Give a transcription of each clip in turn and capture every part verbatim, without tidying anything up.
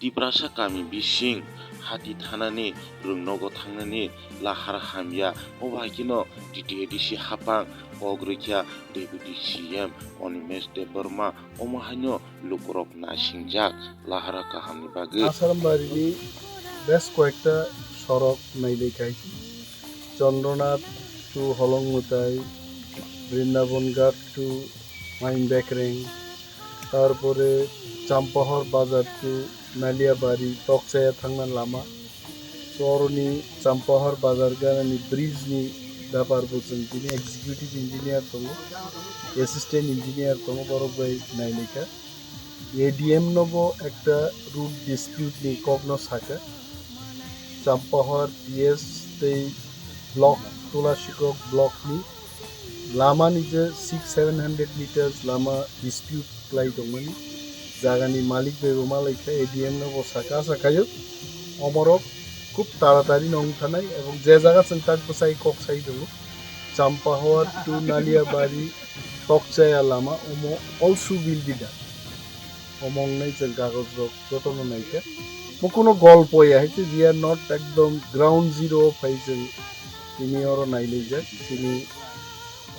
Tiprasa kami bising hati thanani rwngnogo thangnani lahar hamya, obo hai kheno T T A D C hapang kok rwkha Deputy C M Animesh Debbarma, omo haino lukurok naisingjak lahara kahamni bagwi. Asarambari ni bes koyekta sorok nailaikhai, Chandronath to Holongmutai, Brindaban Ghat to Main Bekreng, tarpore Champahor Bazar to Naliabari, Tokchaya thangna lama. So, oroni Champahor Bazar ganani bridge ni bepar bo chwng tini executive engineer tongo, assistant engineer tongo, borok bai nailaikha. A D M no bo ekta root dispute ni kok no saka. Champahor P S tei block, Tulasikok block ni lama ni je six seven hundred meters lama dispute klai tongmani, jaga ni malik bai bo malaikha, A D M no bo saka, sakhayo omorok khub taratari no wngthanai, ebong je jaga chwng tak bwsai kok sai tongo, Champahor to Naliabari Tokchaya lama, omo also will be done. Omo wngnai chwng kagoj rok jotono naikha. Mo kuno golpo ya hai se, we are not ekdom ground zero o phai chwng tini oro nailaijak. Chini,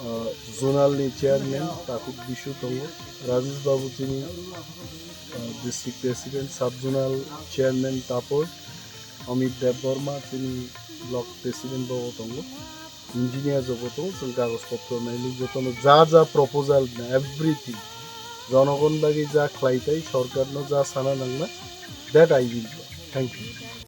ah, zonal ni chairman Takhuk Bisu tongo, Rajesh Babu chini, ah, district president, sub zonal chairman Tapor, Amit Debbarma chini block president bo tongo. Engineer jobo tongo, chwng kagoj potro nailai jotono ja ja proposal na everything. Jonogon bagwi ja khlai tai, sorkarno ja sana nangna, that I will do. Thank you.